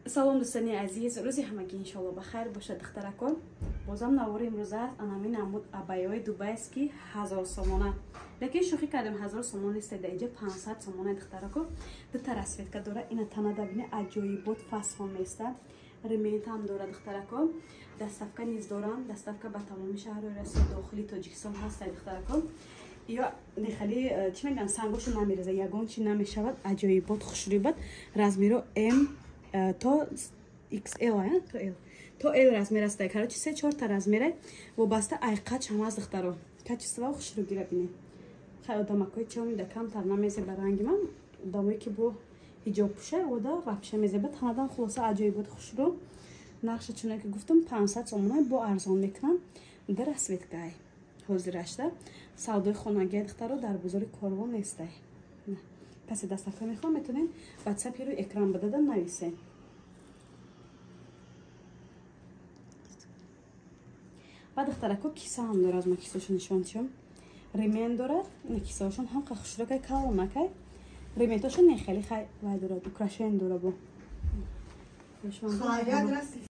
Салом, дӯстони азиз, рӯзи ҳамагӣ иншоалло ба хайр бошад. Духтаракон, бозам навори имрӯза аст. Анамин намуд абайои дубайст, ки 1000 сомона, лекин шӯхӣ кардем, 1000 сомона нест, да иҷа 500 сомона. Духтарако, дута расцветка дора. Ина танада бини, аҷоибот фасон места, ремень ам дора. Духтарако, доставка низ дорам, доставка ба тамоми шаҳрҳои Россия, дохили Тоҷикистон ҳаста. Духтарако, ё нехали чӣ мегӯям, сангошо намереза, ягон чи намешавад, аҷоибот хушрӯйбад. Размеро М то XL, то L, то L размер аст. Короче, се чорта размере, вобаста ай қач ҳам аст. Духтаро, качество хушрӯ гира бинед. Хай, одамакои чомида камтар намезеба, ранги ман, одамое ки бо ҳиҷоб пӯша, ода вообще мезеба танадан. Хулоса, аҷоибот хушрӯ. Нархша, чуне ки гуфтам, 500 сомона, бо арзон мекунам. Дар расцветка й ҳозирашда савдои хонагия, духтаро, дар бозори Корвон нестай. Касе доставка мехоҳам, метавонед ватсапи рӯи экран бидада нависед. Ба духтарако, киса ҳам дорад, аз ма кисаошо нишон чиём. Ремень дорад, ина кисаошон ҳам хушрӯкай, калонакай, ремень тошон не, хеле хай вай дорад, украшение дорад бо.